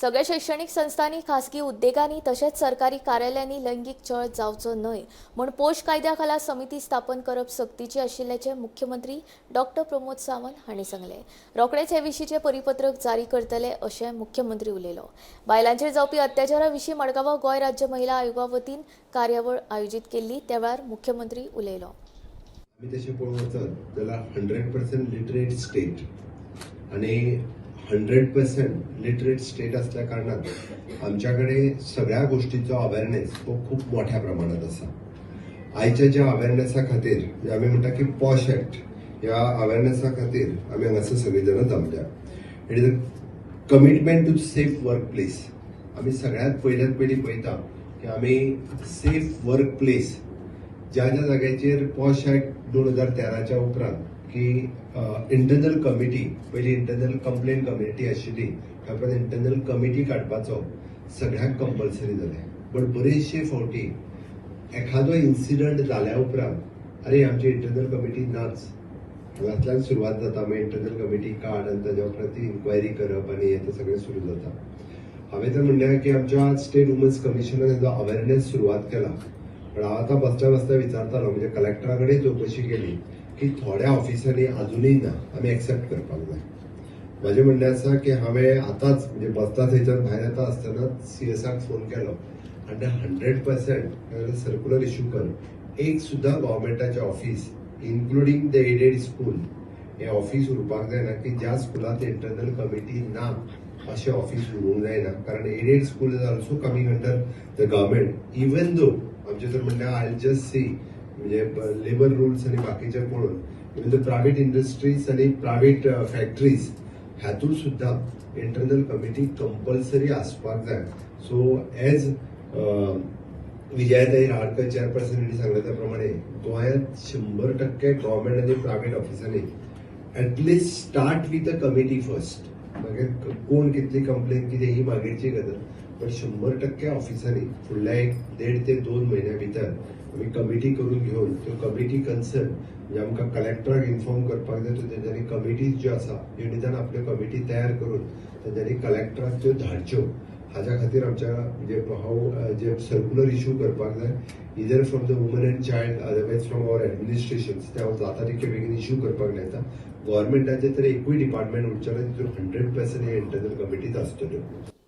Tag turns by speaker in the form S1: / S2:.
S1: सगळ्या शैक्षणिक संस्थांनी, खासगी उद्देगांनी तशेंच सरकारी कार्यालयांनी लैंगीक छळ जावचो न्हय म्हूण पोश कायद्या खाला समिती स्थापन करप सक्तीची आशिल्ल्याचें मुख्यमंत्री डॉक्टर प्रमोद सावंत हांणी सांगलें. रोखडेच हे विशींचें परिपत्रक जारी करतले अशें मुख्यमंत्री उलयलो. बायलांचेर जावपी अत्याचारा विशीं मडगांवां गोंय राज्य महिला आयोगा वतीन कार्यावळ आयोजीत केल्ली. त्या वेळार मुख्यमंत्री उलयलो.
S2: आमी तशें पळोवंक वचत जाल्यार 100% लिटरेट स्टेट आनी 100% लिटरेट स्टेट असल्या कारणान आमच्या कडेन सगळ्या गोष्टीचो अवेरनेस हो खूब मोठ्या प्रमाणात आसा. आयच्या ज्या अवेरनेसा खातीर, म्हणजे आमी म्हणटा की पॉश एक्ट, ह्या अवेरनेसा खातीर आमी हांगासर सगळीं जाणां जमल्या. It is a commitment to safe work place. आमी सगळ्यात पयल्यात पयलीं पळयता की आमी सेफ वर्क प्लेस ज्या ज्या जाग्याचेर पॉश ऍक्ट 2013च्या उपरांत की इंटरनल कमिटी, पयली इंटरनल कंप्लेन कमिटी आशिल्ली, त्या उपरांत इंटरनल कमिटी काडपाचो सगळ्यांक कंपल्सरी जालें. बट बरेचशे फावटी एखादो इन्सिडंट जाल्या उपरांत, अरे, आमची इंटरनल कमिटी नाच, हांगांतल्यान सुरवात जाता. मागीर इंटरनल कमिटी काड आनी ताज्या उपरांत ती इन्क्वायरी करप आनी हें तें सगळें सुरू जाता. हांवें तर म्हणलें की आमच्या स्टेट वुमन्स कमिशनान हेजो अवेरनेस सुरवात केला, पण हांव आतां बसता बसता विचारतालो, म्हणजे कलेक्टरा कडेन चवकशी केली की थोड्या ऑफिसांनी अजुनूय ना. आमी एक्सेप्ट करपाक जाय. म्हाजें म्हणणें आसा की हांवें आतांच, म्हणजे बसता थंयच्यान भायर येता आसतना सीएसाक फोन केलो आनी 100% सर्क्युलर इश्यू कर, एक सुद्दां गव्हर्मेंटाचें office, including the aided school, हें ऑफीस उरपाक जायना की ज्या स्कुलांत इंटरनल कमिटी ना, अशें ऑफीस उरूंक जायना, कारण aided school is also coming under the government. Even though आमचें जर म्हणल्यार, I just सी, म्हणजे लेबर रुल्स आनी बाकीचे पळोवन, इवन the private industries आनी प्रायव्हेट फॅक्टरीज हातूंत सुद्दां इंटरनल कमिटी कंपल्सरी आसपाक जाय. सो एज विजयाताई रहाटकर चेअरपर्सन यांनी सांगलें, त्या प्रमाणे गोंयांत 100% गव्हर्मेंट आनी प्रायव्हेट ऑफिसांनी at least start with a committee first. मागीर कोण कितली कंप्लेन कितें ही मागीरची गजाल, पण 100% ऑफिसांनी फुडल्या एक देड ते 2 म्हयन्या भितर आमी कमिटी करून घेवन त्यो कमिटी कन्सर्न, म्हणजे आमकां कलेक्टराक इन्फॉर्म करपाक जाय, त्यो तेंच्यांनी कमिटीज ज्यो आसा त्यो निदान आपल्यो कमिटी तयार करून तेंच्यांनी कलेक्टराक त्यो धाडच्यो. हाज्या खातीर आमच्या म्हणजे हांव जे सर्क्युलर इश्यू करपाक जाय, either from the women and child, otherwise from our administration, ते हांव जाता तितके बेगीन इश्यू करपाक लायता. गव्हर्मेंटाचे तर एकूय डिपार्टमेंट उरचें ना तितून 100% हे इंटरनल कमिटीज आसतल्यो.